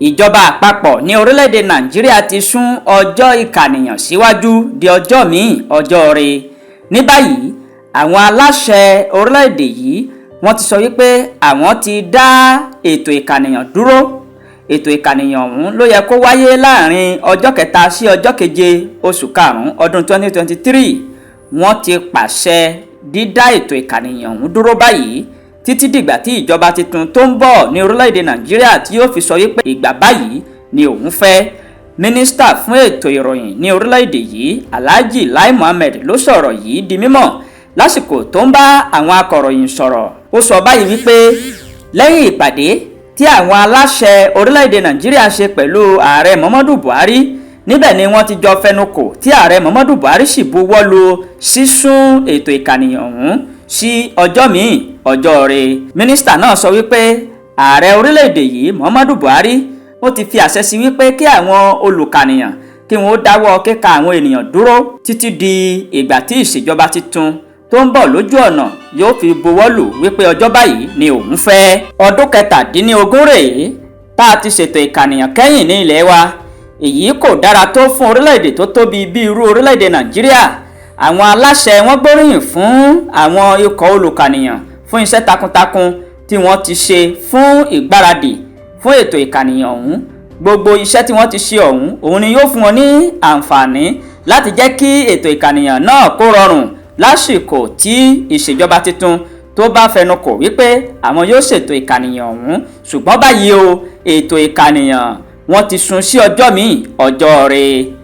Ìjọba àpapọ̀ ní orílẹ̀-èdè Nàìjíríà ti sún ọjọ́ ìkànìyàn síwájú di ọjọ́ míì, ọjọ́ rẹ̀. Ní báyìí, àwọn aláṣẹ orílẹ̀-èdè yìí, wọ́n ti sọ wípé àwọn ti dá ètò ìkànìyàn dúró. Ètò ìkànìyàn ọ̀hún ló yẹ kó wáyé láàrin ọjọ́ 3 sí ọjọ́ 7 oṣù 5 ọdún 2023. Wọ́n ti pàṣẹ dídá ètò ìkànìyàn ọ̀hún dúró báyìí títí dìgbà tí ìjọba tuntun tó ń bọ̀ ní orílẹ̀-èdè Nàìjíríà tí yóò fi sọ wípé ìgbà báyìí ni òun fẹ́. Mínísítà fún ètò ìròyìn ní orílẹ̀-èdè yìí, Alhaji Lai Muhammed, ló sọ̀rọ̀ yìí di mímọ̀ lásìkò tó ń bá àwọn akọ̀ròyìn sọ̀rọ̀. Ó sọ báyìí wípé lẹ́yìn ìpàdé tí àwọn aláṣẹ orílẹ̀-èdè Nàìjíríà ṣe pẹ̀lú Ààrẹ Muhammadu Buhari, níbẹ̀ ni wọ́n ti jọ fẹnukò, tí Ààrẹ Muhammadu Buhari sì buwọ́ lu sísún ètò ìkànìyàn ọ̀hún sí ọjọ́ míì, ọjọ́ rẹ̀. Mínísítà náà sọ wípé ààrẹ orílẹ̀-èdè yìí, Muhammadu Buhari, ó ti fi àṣẹ sí wípé kí àwọn olùkànìyàn kí wọ́n ó dáwọ́ kíka àwọn ènìyàn dúró títí di ìgbà tí ìṣèjọba tuntun tó ń bọ̀ lójú ọ̀nà yóò fi buwọ́lù wípé ọjọ́ báyìí ni òun fẹ́. Ọdún 17 rèé tá a ti ṣètò ìkànìyàn kẹ́yìn ní ilẹ̀ wa. Èyí kò dára tó fún orílẹ̀-èdè tó tóbi bí irú orílẹ̀-èdè Nàìjíríà. Àwọn aláṣẹ wọn gbóríyìn fún àwọn ikọ̀ olùkànìyàn fún iṣẹ́ takuntakun tí wọ́n ti ṣe fún ìgbáradì fún ètò ìkànìyàn ọ̀hún. Gbogbo iṣẹ́ tí wọ́n ti ṣe ọ̀hún, òun ni yóò fún wọn ní àǹfààní láti jẹ́ kí ètò ìkànìyàn náà kó rọrùn lásìkò tí ìṣèjọba tuntun tó bá fẹnu kò wípé àwọn yóò ṣètò ìkànìyàn ọ̀hún. Ṣùgbọ́n báyìí o, ètò ìkànìyàn, wọ́n ti sún sí ọjọ́ míì, ọjọ́ rẹ̀.